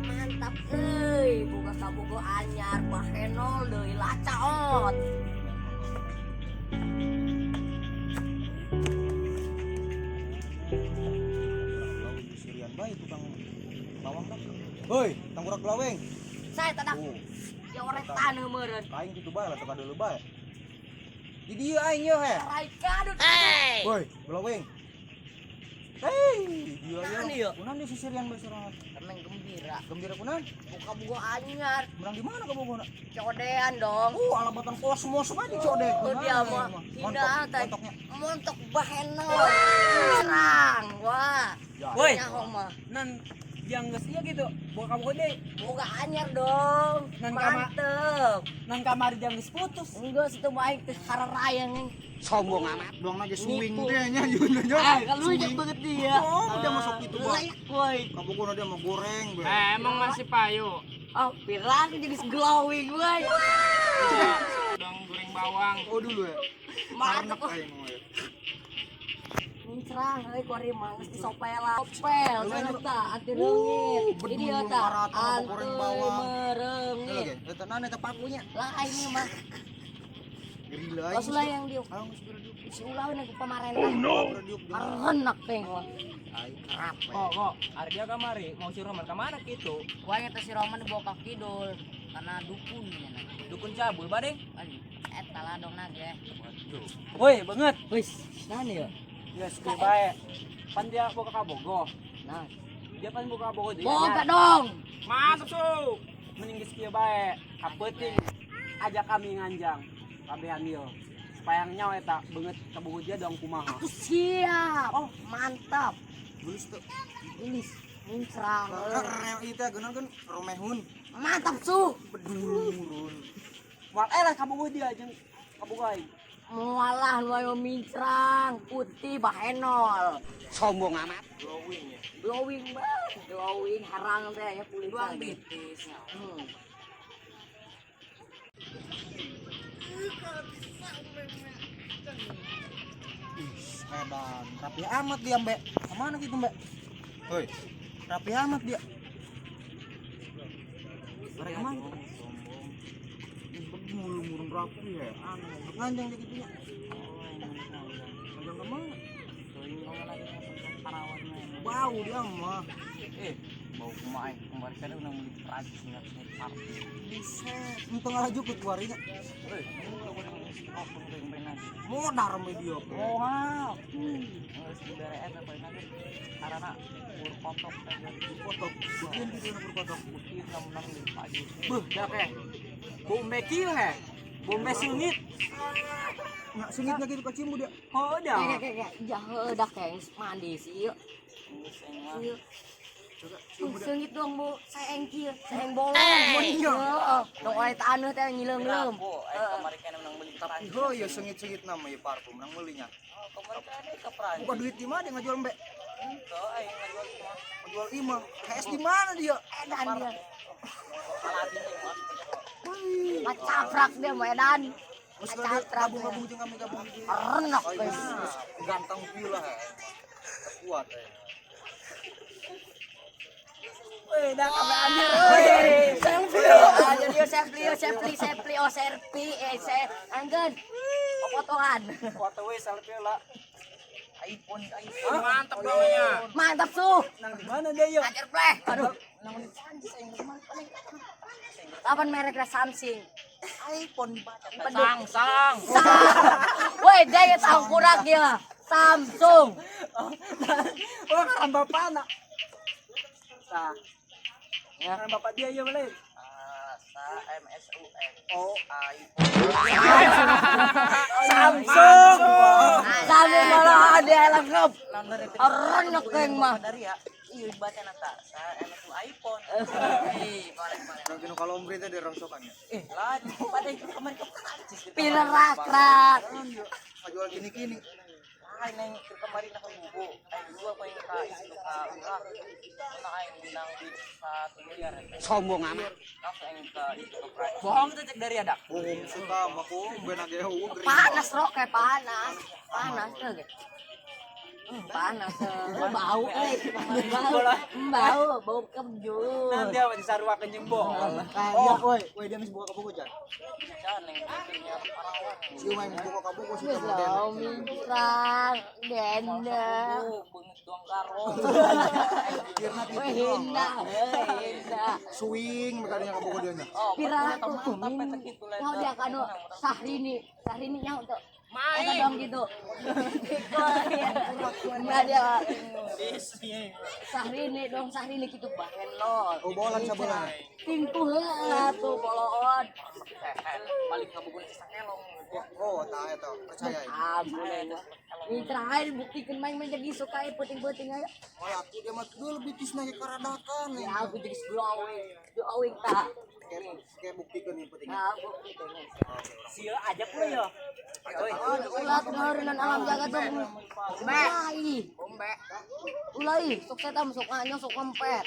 Mantap euy, boga kabogo anyar bahenol deui lacaot. Sirian bae tukang bawang dah. Hoi, tanggurak belaweng. Saya tadak Oh, ya orek taneuh meureun. aing kitu bae lah teu deuleu bae. Di dieu aing yeuh he. Rai kadut. Woi, belaweng. Hei, gila Kunaon ya. ieu? Kunaon di sisirian bae sorangan? Emang gembira. Gembira kunaon? Boga bogo anyar, Menang di mana kabogona? codean dong. Oh, alabatan kosmos bae di codek. Oh, dia mah Montok, tidak teh. montoknya. Montok bahenol. Serang. Wah. Ya. Woi. Nyaho mah. Nan yang geus ieu gitu, boga kabogo deui. Boga anyar dong. Nan kama- Mantep. Nan kamari jang geus putus. Enggak situ baik teh hararayang yang Sombong amat. Doang lagi swing Nipu. deh nya yun nya. Ah, kalau lucu banget dia. Oh, dia masuk gitu, Bang. Layak woi. Kabogona dia mau goreng bae. Eh, emang masih payu. Oh, pirang jadi glowing woi. Dong goreng bawang. Oh dulu ya. Mantep. Karena aing mah ya. Mencerang euy kuari mah geus disopela. Sopel cenah ta anti reungit. bedul Ini dia ta marata sama anti goreng bawang. mereungit. Oke, eta nana eta pakunya. Lah ini mah Gerila aing. Los lah yang diuk. Aing geus gerila diuk. Si ulawin aku pemerintah. Gerila diuk. Karenak teh wah. Aing kerap. Kok kok ari dia kamari mau si Roman ka mana gitu? Wah eta si Roman dibawa ka kidul karena dukun nya. Dukun cabul badeng. Eta lah dong nage. Woi, banget. Wis, nah nih ya. Geus kieu bae. Pan dia boga kabogo. Nah, Dia pan boga kabogo deui. boga dong. Mantap, Su. Mending geus kieu bae. Kapeuting ajak kami nganjang kabehan ieu. Supaya nyawa eta beungeut kabogo dia dong kumaha. Aku siap. Oh, mantap. Geus teu. Gelis, muncrang. Rem ieu teh geunah kan romehun. Mantap, Su. Bedul murun. Moal eleh kabogo dia jeung kabogo aing. Mualah nu mincrang, putih bahenol. Sombong amat. Glowing ya. Glowing banget, glowing herang teh ya kulit Doang lagi. bitis. Hmm. Ih, edan. Rapi amat dia, Mbak. Kemana gitu, Mbak? Hoi. Rapi amat dia. Barang kemana? Ih, bedul murun rapi ya. Aneh, nganjang dia gitunya. Nganjang kemana? Bau dia mah. Eh, bau kumaha aing kemarin kan udah beli Prancis nggak parfum. Buset, entong ala jukut keluarnya. Woi, Modar me dia. Pe. Moal. Geus dibere eta bae nage. Karena bur kotok teh Kotok. Bikin gitu na kotok. putih menang di pagi. Beuh, dah ke. Bombe kieu he. Bombe sengit. Nggak sengitnya gitu kacimbu dia. Oh, dah. Kayak kayak kayak jahe dah kayak mandi sih yuk. Ieu. Seungit dong bu, saeng kieu, saeng bolong. Heeh, dong oleh taneuh teh nyileung-leum. Kemarin kan menang beli Tapi ho ya sengit-sengit nama ya parfum nang belinya. Kemarin kan ke Prancis. Buka duit di mana dia ngajual mbak? Henteu aing ngajual imah. Ngajual imah. HS di mana dia? Edan dia. Aladin teh mah. Wih. Ngacaprak dia mah edan. Terus kalau dia gabung-gabung jeung kami gabung gitu. Renak Oh, guys. iya, ganteng pula he. Kuat he. Woi, dah kabeh anjir. Selfie. Ayo dia selfie, selfie, selfie, oh selfie, eh se, anggen. Potongan. Foto we selfie lah. iPhone, iPhone. Mantap bawangnya. Mantap su. Nang di mana dia yo? Ajar pleh. Aduh. Nang di Prancis aing kemarin paling. Kapan mereknya Samsung? iPhone dibaca. Sang, sang. Woi, dia tahu kurang ya. Samsung. Oh, ngaran bapak anak. Tah. Ya. Ngaran bapak dia ya boleh. Sa M S U M Oh. I Samsung. Samsung malah dia lengkap. Nomor itu Renek geng mah. dari ya. Iya baca nata. Sa M S U iPhone. Ih, boleh boleh. Nang kinu kalau ombre teh dirongsokan ya. Eh, lah pada itu kemarin ke Prancis gitu. Pilerak-rak. Ngajual kini-kini. Lain yang ke kemarin aku bubu. Aing dua apa yang ka itu ka urah. Nah aing menang duit 1 miliar. Sombong amat. Langsung aing ke itu ke Prancis. Bohong tuh cek dari ada. Bohong suka mah ku ben age eueuh Panas rok kayak panas. Panas tuh. Panas. Bau eh. Bau. Bau, bau kebjur. Nanti apa disaruakeun jeung bohong. Oh, woi, woi dia geus buka kabogo jan. Can yang gitunya parawan. Si main buka kabogo sih Geus lah, mingkrang, denda. Beungeut doang karo. Kirna Weh, gitu. hina, hei, hina. Swing makanya kabogo dia nya. Oh, Pira aku tuh mantap min. eta kitu lah. Nyaho dia kanu Sahrini, Sahrini nyaho tuh. Eta dong gitu. Nah dia Sahrini dong Sahrini gitu bahen lol. Oh, bolan sabelah. Tingtuh heula tuh boloon. Balik ngabuburit si sakelong. Oh, tah eta percaya ini. Ampun aing mah. Ini terakhir buktikan main main jadi suka puting-puting aja. Oh, aku dia mah dulu lebih tis nage karadakan. Ya aku jadi glowing, glowing tak. Kayak buktikan yang penting. Nah, buktikan. Sia ajak lu ya. Ulah kemarin alam jaga tuh. Ulai. Ulai, sok setan sok anyong sok ngempet.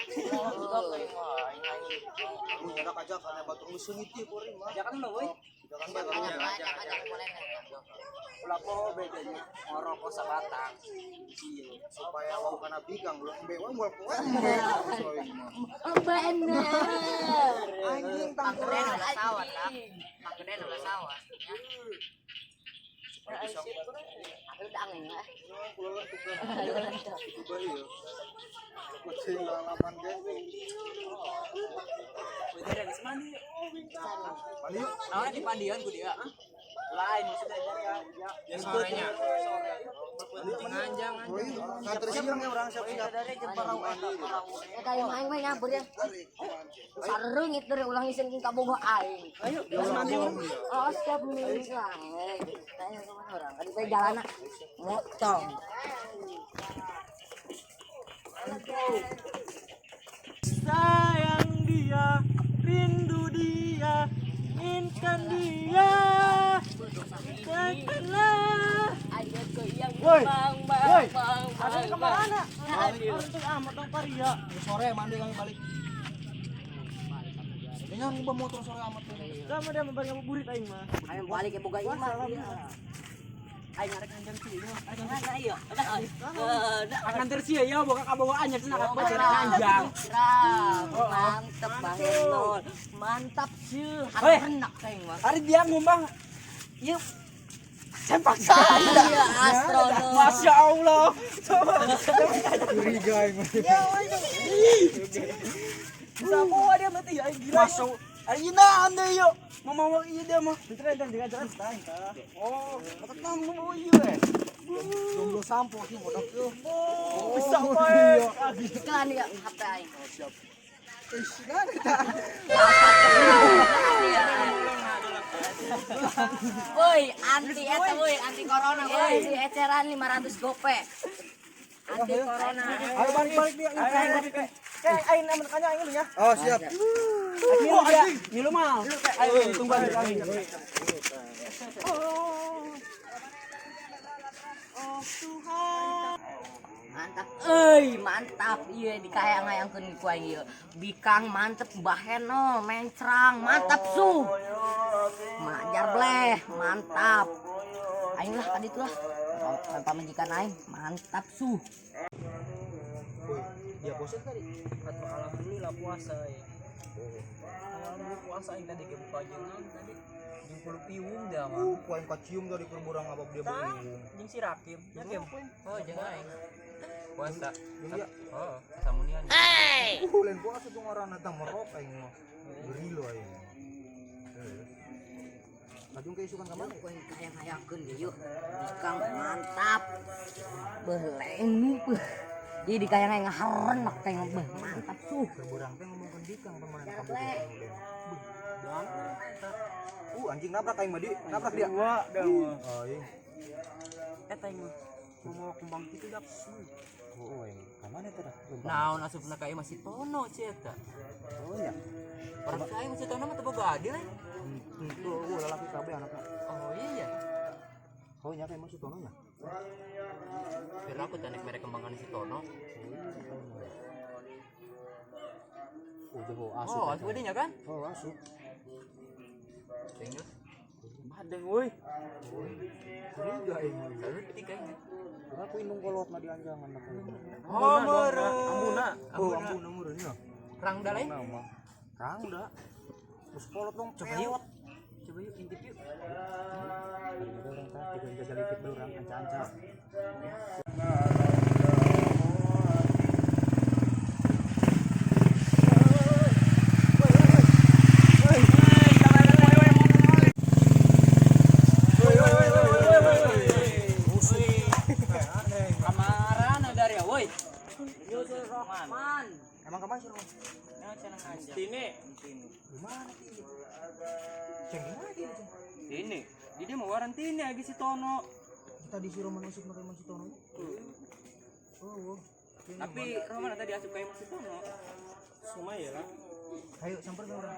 Lu nyedak aja karena batu geus seungit ieu kuring mah. Ajakan lu woi. Jangan banyak. Ajak, ajak, boleh. Ulah poho bedanya ngorokok sabatang. Supaya wau kana bigang lu embe wae moal poe embe. Bener. Anjing tangkuran. Ulah sawah, tak. Panggedean ulah sawah. Aku udah angin ya. Kula lentuk kan. Itu bae ya. Kucing lalaman ge. Udah ada geus mandi. Mandi yuk. Naon di pandian ku dia. Lain maksudnya dia. Ya sorenya. Nganjang Woi, nganter siang ya orang siap-siap. Ya kayak main main nyabur ya. Sarung itu dari ulang isin kabogoh aing. Ayo, geus mandi. Oh, siap mingkang. Tanya sama orang. Kan saya jalan motong. Sayang dia, rindu dia, inginkan dia. Tekanlah. Ayo ke yang Woi, bang bang woi. bang Ada bang. kemana? Untuk amat dong paria. Sore mandi kami balik. Ini ngubah motor sore amat tuh. Sama dia membagi ngabuburit aing mah. Ayo balik ke boga imah. Aing arek nganjang sih. Mana iya? Udah. Akan tersia ya boga kabogo anyar cenah ka nganjang. Mantap banget. Mantap sih. Woi. Enak kayak mah. Hari dia ngumbang yuk sempak saya. Iya, astronot. Masya Allah. Curiga aing. Bisa bawa dia mati ya gila. Masuk. Ayo anda yuk. Mau mau iya dia mah. Entar entar jangan jangan. Oh, tenang mau bawa iya eh. Jomblo sampo sih modok tuh. Oh, bisa apa eh. Iklan ya HP aing. Siap. Ih, kan eta. Woi, anti eta woi, anti corona woi. Di eceran 500 gope. Anti corona. Ayo balik-balik dia. Kayak aing namun kanya aing lu ya. Oh, siap. Ngilu dia. Ngilu mah. Ayo tunggu aing. Oh Tuhan. Mantap. Euy, mantap. Ieu dikayang-ayangkeun ku aing ieu. Bikang mantep baheno, mencrang, mantap su. Majar bleh, mantap. Aing lah tadi tuh lah. Pamajikan aing, mantap su. Woi, dia bosan tadi. Alhamdulillah puasa ya. Alhamdulillah puasa aing tadi ke buka jengan tadi. Jeung kulup iwung dah mah. Ku aing kacium dari kerburang abab dia beuung. Jeung si Rakim. Ya Kim. Oh, jangan aing. Puasa. Jeung dia. Oh, samunian. Lain puasa tuh ngaranna tah merok aing mah. Ngeri lo aing. Lajung ke isukan ka mana? Ku aing kayang-ayangkeun ieu. Bikang mantap. Beuh leng beuh. Jadi dikayang ngaharenak teh beuh mantap su. Kerburang teh ngomongkeun bikang pemain Jar kabogo bleh. Anjing nabrak aing mah di. Nabrak dia. Dua dah mah. Aing. Eta aing mah. Mau kembang kitu dak. Oh, aing. Ka mana teh dah? Naon asupna ka ieu masih tono sih eta. Oh iya. Orang ka ieu masih tono mah teu boga adil eh. Tuh, lalaki kabeh anakna. Oh iya. Oh, nya kayak masih tono nya. Biar aku teh nek mere kembangan si tono. Oh, jago asup. Oh, asup dinya kan? Oh, asup. Tinggal. Adeng woi. Curiga aing leutik aing. Aku indung kolot mah di anjangan aku. Oh, meureun. Ambuna. Oh, ambuna meureun nya. Rangda lain. Rangda. Terus kolot dong. Coba yuk. Coba yuk intip yuk. Ada orang tah tiga jajal intip orang anca-anca. Kamarana dari ya, woi. Rahman. Emang kemana sih, Ron? Tini. Gimana Tini? Ceng gimana Tini? Ceng? Tini. Di dia mau waran Tini lagi si Tono. Kita disuruh menusuk pakai si Tono. Oh, oh. Tapi Roman tadi asup kayak si Tono. Semua ya lah. Ayo samper ke orang.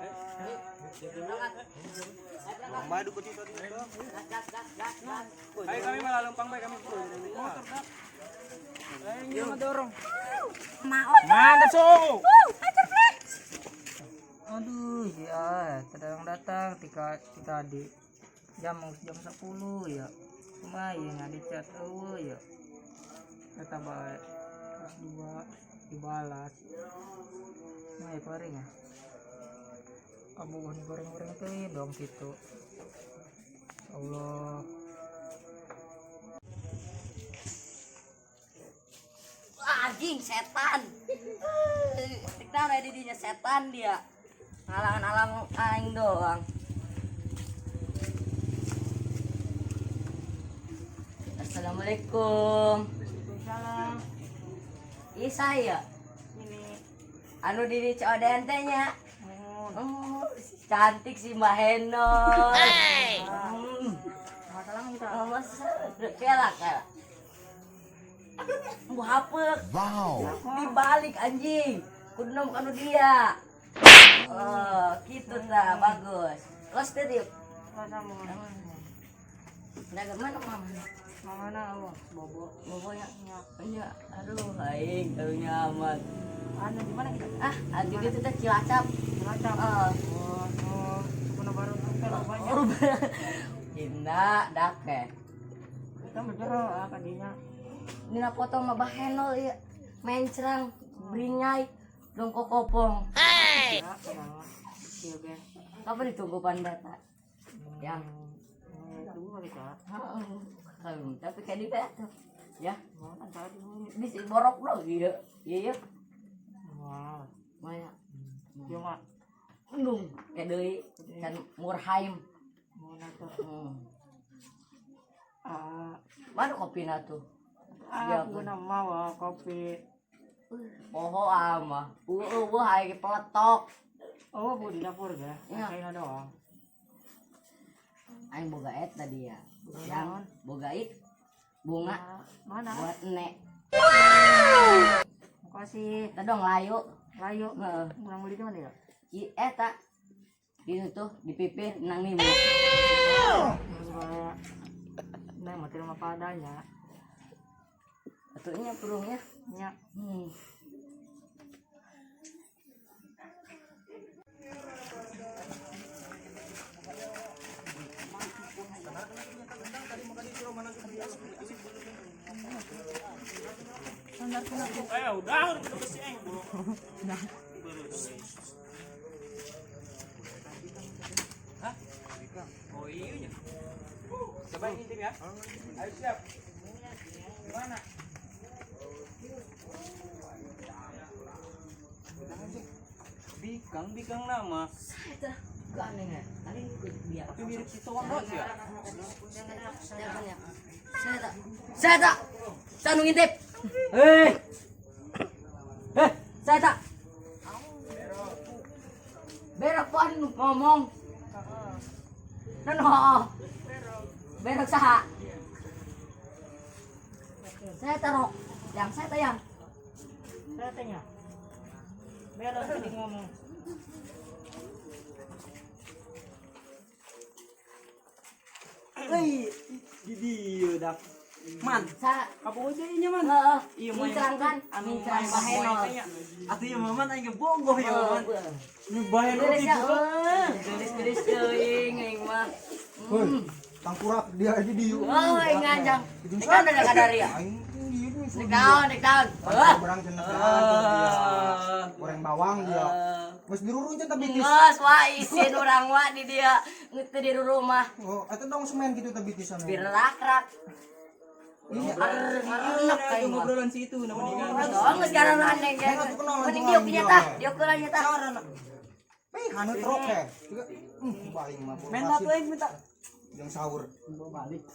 Lomba dukut itu tadi. Gas gas gas gas gas. Ayo kami malah lempang bae kami. Motor dak. Ayo ngedorong. Mau. Mantap, so. Aduh, ya, datang tika tadi jam jam 10 ya. Lumayan ada chat eueuh ya. Kata bae terus dua dibalas. Nah, ya goreng ya. Abu goreng-goreng teh dong gitu. Allah. Anjing setan. Kita ada didinya setan dia. Ngalang-alang aing doang. Assalamualaikum. Waalaikumsalam. Ih saya. Ini Anu di CODNT nya. mohon. Oh, cantik si Mbak Heno. Hey. Masalah kita. Oh, mas, kela kela. Bu hapek. Wow. Dibalik anjing. Kudu nom kanu dia. Oh, gitu lah bagus. Los deh yuk. Sama. Nah, mana mama? Mana Allah bobo. Bobonya. Iya, aduh aing karunya amat. Anu di mana kita? Ah, anjing itu teh Cilacap. Cilacap. Heeh. Oh, oh, kuna baru kalau banyak. Oh, Indah dake. Kita berjero ah kadinya. Nina foto mah bahenol ieu. Mencrang, brinyai, dong kokopong. Ya, kenapa? Iya, ge. Kapan ditunggu pandata? Yang Dua kali kak. heeh. Tapi kayak di tuh. Ya, Mau kan tadi. bisa borok dong iya. Iya, iya. Wah, Maya. iya mak. Undung kayak deui can Murhaim. Mau nonton. Hmm. Ah, Mana kopina tuh? Iya, aku guna mau ah, kopi. Poho ama. Eueuh aing peletok. Oh, bu di dapur ya. Iya. Saya doang. Aing boga eta dia. Yang boga ik bunga Mana? buat nek. Makasih. Kita dong layu. Layu. Heeh. Kurang beli di mana ya? Ki eta di situ di pipir nang nimu. Supaya Nah, mati rumah padanya. Atunya burungnya. Ya. Hmm. Eh, udah udah besi aing bulu. Hah? Oh iya nya. Coba intip ya. Ayo siap. Gimana? Bikang, bikang nama. Eta aneh ya. Tadi ikut dia. Tapi mirip si Tono sih ya. Saya ya. Saya tak. Saya tak. Saya nu ngintip. Hei. Eh, saya tak. Berak pan ngomong. Nono. Berak saha? Saya taruh. Yang saya tayang. Saya tanya. Beres tadi ngomong. Hei, di dia dak. Man, Sa kapogo deui nya man. Heeh. Iya, mah. Mincrang kan? Anu Mincrang main bahenol. teh nya. Atuh ieu mah man aing ge bogoh ya man. Ini bahenol Geus ya, gitu. heuh. Geus-geus teuing aing mah. Hoi, tangkurak dia aja di. Oh, aing nganjang. Dek naon ada kadari ya? Aing di Dek naon, dek naon. Heuh. Barang cenah dia. Goreng bawang dia. Geus dirurun cenah bitis. Geus wah isin urang wah di dia teu di rumah. Oh, eta dong semen gitu teh bitisan. Birak-rak. Iya. Arenak aing mah. Ngobrolan si itu nama mendingan. Oh, geus garanan ya. Mending diuk nya tah, diuk heula nya tah. Eh, anu truk teh. Paling mah. Minta tuh aing minta. Yang sahur. Balik.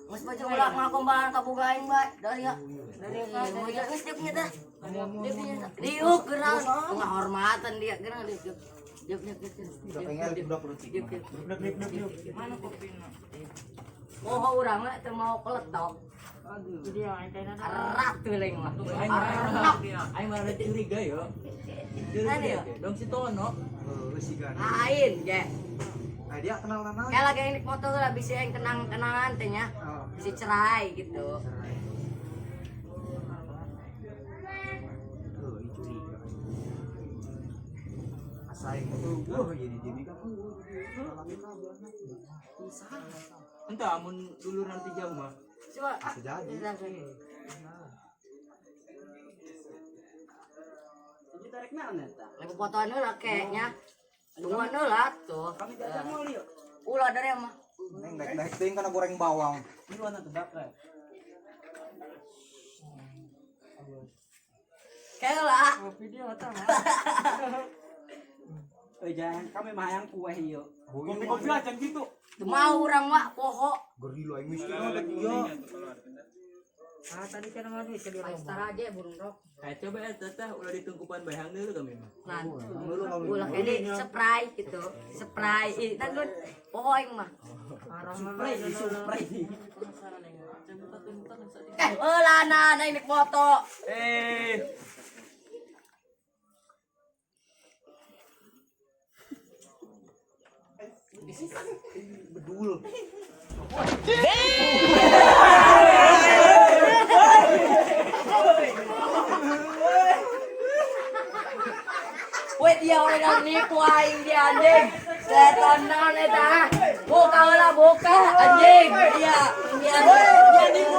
Geus baju ulah ngakombahan ka boga aing bae. Dari ya. Dari ya. Geus diuk nya tah. Diuk nya tah. Diuk geurang. Ngahormatan dia geurang diuk. Diuk diuk diuk. Udah pengen udah perut. Diuk diuk. Diuk diuk. Mana kopina? Oh, urang mah teu mau keletok. Jadi yang aing teh Erat tuh leng mah. Aing Arenak. aing malah ada curiga yo. Mana ya? Dong si Tono. Heeh, si Gani. Lain ge. Nah, dia kenal kenal. Kayak lagi naik motor lah bisa yang kenang-kenangan teh nya. Oh. Bisa cerai gitu. Heuh, curiga. Asa aing tuh, jadi jadi kamu. Entah amun dulu nanti jauh mah. Coba. Bisa jadi. Jadi tarik naon eta? Lagi fotoan heula kayaknya. Tungguan heula tuh. Kami diajak mau lieu. Ulah dari mah. Neng daek-daek teuing kana goreng bawang. Miluan atuh bakal. Kayak lah. Kopi dia tah. Eh jangan kami mah hayang kue ieu. Kopi-kopi aja gitu. Teu mau urang mah poho. Gerilo aing miskin mah dia. Ah, tadi kan mah duit di Five rumah. star aja burung rok. Kayak coba ya teteh ulah ditungkupan bayang dulu kami mah. Nah, ulah ini spray gitu. Spray. Ih, tan gun poho aing mah. Supray, supray. Eh, heula na naik foto. Eh, Bedul. Weh dia orang nipu aing dia anjing. Setan naon eta? Buka heula buka anjing dia. Dia dia nipu